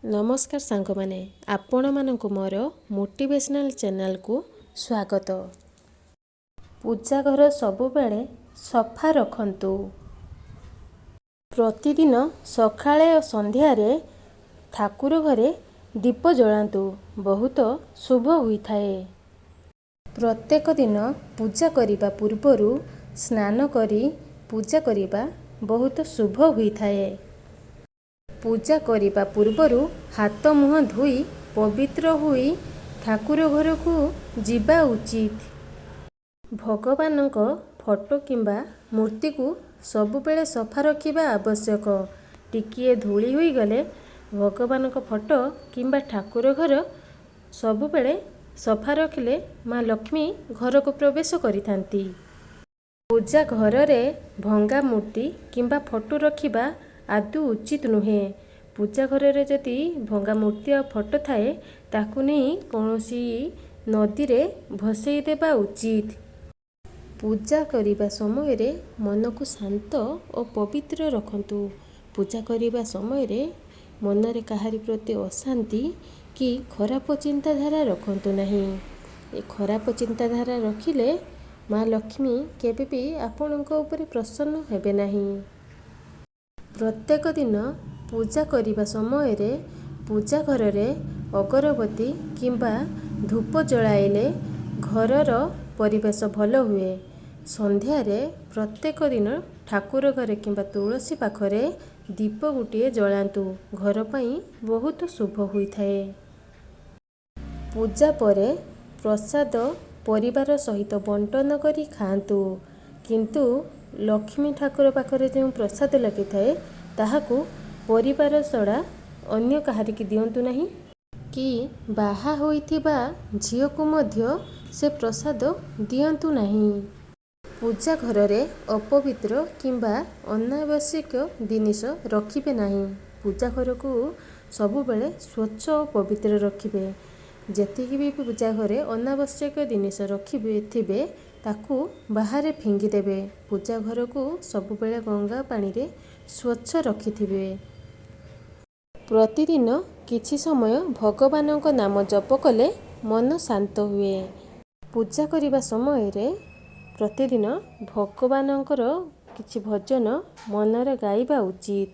ନମସ୍କାର ସାଙ୍ଗମାନେ, ଆପଣମାନଙ୍କୁ ମୋର ମୋଟିଭେସନାଲ୍ ଚ୍ୟାନେଲକୁ ସ୍ୱାଗତ। ପୂଜା ଘର ସବୁବେଳେ ସଫା ରଖନ୍ତୁ। ପ୍ରତିଦିନ ସକାଳେ ଓ ସନ୍ଧ୍ୟାରେ ଠାକୁର ଘରେ ଦୀପ ଜଳାନ୍ତୁ, ବହୁତ ଶୁଭ ହୋଇଥାଏ। ପ୍ରତ୍ୟେକ ଦିନ ପୂଜା କରିବା ପୂର୍ବରୁ ସ୍ନାନ କରି ପୂଜା କରିବା ବହୁତ ଶୁଭ ହୋଇଥାଏ। ପୂଜା କରିବା ପୂର୍ବରୁ ହାତ ମୁହଁ ଧୋଇ ପବିତ୍ର ହୋଇ ଠାକୁର ଘରକୁ ଯିବା ଉଚିତ। ଭଗବାନଙ୍କ ଫଟୋ କିମ୍ବା ମୂର୍ତ୍ତିକୁ ସବୁବେଳେ ସଫା ରଖିବା ଆବଶ୍ୟକ। ଟିକିଏ ଧୂଳି ହୋଇଗଲେ ଭଗବାନଙ୍କ ଫଟୋ କିମ୍ବା ଠାକୁର ଘର ସବୁବେଳେ ସଫା ରଖିଲେ ମା ଲକ୍ଷ୍ମୀ ଘରକୁ ପ୍ରବେଶ କରିଥାନ୍ତି। ପୂଜା ଘରରେ ଭଙ୍ଗା ମୂର୍ତ୍ତି କିମ୍ବା ଫଟୋ ରଖିବା ଆଦୌ ଉଚିତ ନୁହେଁ। ପୂଜା ଘରରେ ଯଦି ଭଙ୍ଗା ମୂର୍ତ୍ତି ଆଉ ଫଟୋ ଥାଏ, ତାକୁ ନେଇ କୌଣସି ନଦୀରେ ଭସେଇ ଦେବା ଉଚିତ। ପୂଜା କରିବା ସମୟରେ ମନକୁ ଶାନ୍ତ ଓ ପବିତ୍ର ରଖନ୍ତୁ। ପୂଜା କରିବା ସମୟରେ ମନରେ କାହାରି ପ୍ରତି ଅଶାନ୍ତି କି ଖରାପ ଚିନ୍ତାଧାରା ରଖନ୍ତୁ ନାହିଁ। ଏ ଖରାପ ଚିନ୍ତାଧାରା ରଖିଲେ ମା ଲକ୍ଷ୍ମୀ କେବେ ବି ଆପଣଙ୍କ ଉପରେ ପ୍ରସନ୍ନ ହେବେ ନାହିଁ। ପ୍ରତ୍ୟେକ ଦିନ ପୂଜା କରିବା ସମୟରେ ପୂଜା ଘରରେ ଅଗରବତୀ କିମ୍ବା ଧୂପ ଜଳାଇଲେ ଘରର ପରିବେଶ ଭଲ ହୁଏ। ସନ୍ଧ୍ୟାରେ ପ୍ରତ୍ୟେକ ଦିନ ଠାକୁର ଘରେ କିମ୍ବା ତୁଳସୀ ପାଖରେ ଦୀପ ଗୋଟିଏ ଜଳାନ୍ତୁ, ଘର ପାଇଁ ବହୁତ ଶୁଭ ହୋଇଥାଏ। ପୂଜା ପରେ ପ୍ରସାଦ ପରିବାର ସହିତ ବଣ୍ଟନ କରି ଖାଆନ୍ତୁ, କିନ୍ତୁ ଲକ୍ଷ୍ମୀ ଠାକୁର ପାଖରେ ଯେଉଁ ପ୍ରସାଦ ଲାଗିଥାଏ, ତାହାକୁ ପରିବାର ଛଡ଼ା ଅନ୍ୟ କାହାରିକି ଦିଅନ୍ତୁ ନାହିଁ କି ବାହା ହୋଇଥିବା ଝିଅକୁ ମଧ୍ୟ ସେ ପ୍ରସାଦ ଦିଅନ୍ତୁ ନାହିଁ। ପୂଜା ଘରରେ ଅପବିତ୍ର କିମ୍ବା ଅନାବଶ୍ୟକ ଜିନିଷ ରଖିବେ ନାହିଁ। ପୂଜା ଘରକୁ ସବୁବେଳେ ସ୍ୱଚ୍ଛ ଓ ପବିତ୍ର ରଖିବେ। ଯେତିକି ବି ପୂଜା ଘରେ ଅନାବଶ୍ୟକ ଜିନିଷ ରଖିଥିବେ, ତାକୁ ବାହାରେ ଫିଙ୍ଗିଦେବେ। ପୂଜା ଘରକୁ ସବୁବେଳେ ଗଙ୍ଗା ପାଣିରେ ସ୍ୱଚ୍ଛ ରଖିଥିବେ। ପ୍ରତିଦିନ କିଛି ସମୟ ଭଗବାନଙ୍କ ନାମ ଜପ କଲେ ମନ ଶାନ୍ତ ହୁଏ। ପୂଜା କରିବା ସମୟରେ ପ୍ରତିଦିନ ଭଗବାନଙ୍କର କିଛି ଭଜନ ମନରେ ଗାଇବା ଉଚିତ।